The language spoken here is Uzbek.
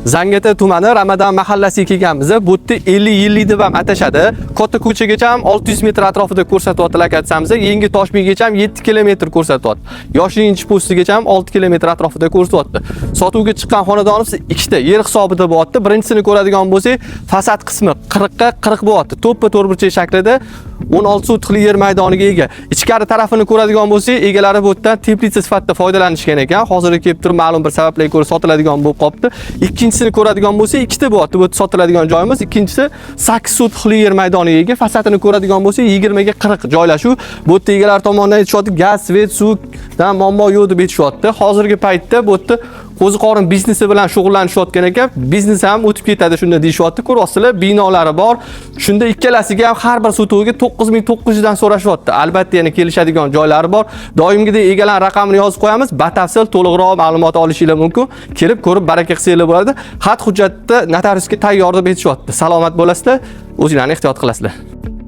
Zangiota tumani Ramadan mahallasiga kelganmiz. Bu yerda 50 yillik deb ham atashadi. Katta ko'chagacha ham 600 metr atrofida ko'rsatyapti lokatsiyamiz. Yangi Toshbiygacha ham 7 kilometr ko'rsatyapti. Yoshirinchi postigacha ham 6 kilometr atrofida ko'rsatyapti. Sotuvga chiqqan xonadonimiz ikkita yer hisobida bo'lyapti. Birinchisini ko'radigan bo'lsak, fasad qismi 40 ga 40 bo'lyapti. To'ppa to'rtburchak shaklida 16 sotixli yer maydoniga ega. Ichkari tarafini ko'radigan bo'lsak, egalari bu yerdan teplitsa sifatida foydalanishgan ekan. Hozir kelib turib ma'lum bir sabablarga ko'ra sotiladigan bo'lib qolibdi. Ikkinchisini ko'radigan bo'lsak, ikkita bo'lyapti. Bu yerda sotiladigan joyimiz. Ikkinchisi 8 sotixli yer maydoniga ega. Fasadini ko'radigan bo'lsak, 20 ga 40 joylashuv. Bu yerda egalari tomonidan aytishyapti, gaz, svet, suvdan muammo yo'q deb aytishyapti. Hozirgi paytda bu yerda qo'ziqorin biznesi bilan shug'ullanishayotgan ekan. Biznes ham o'tib ketadi shunda deyishyapti. Ko'ryapsizlar, binolari bor. Shunda ikkalasiga ham har bir sotuviga 9900 dan so'rashyapti. Albatta yana kelishadigan joylari bor. Doimgidek egalar raqamini yozib qo'yamiz. Batafsil to'liqroq ma'lumot olishinglar mumkin. Kelib ko'rib baraka qilsanglar bo'ladi. Xat hujjatda notariusga tayyor deb aytishyapti. Salomat bo'lasizlar, o'zinglarni ehtiyot qilasizlar.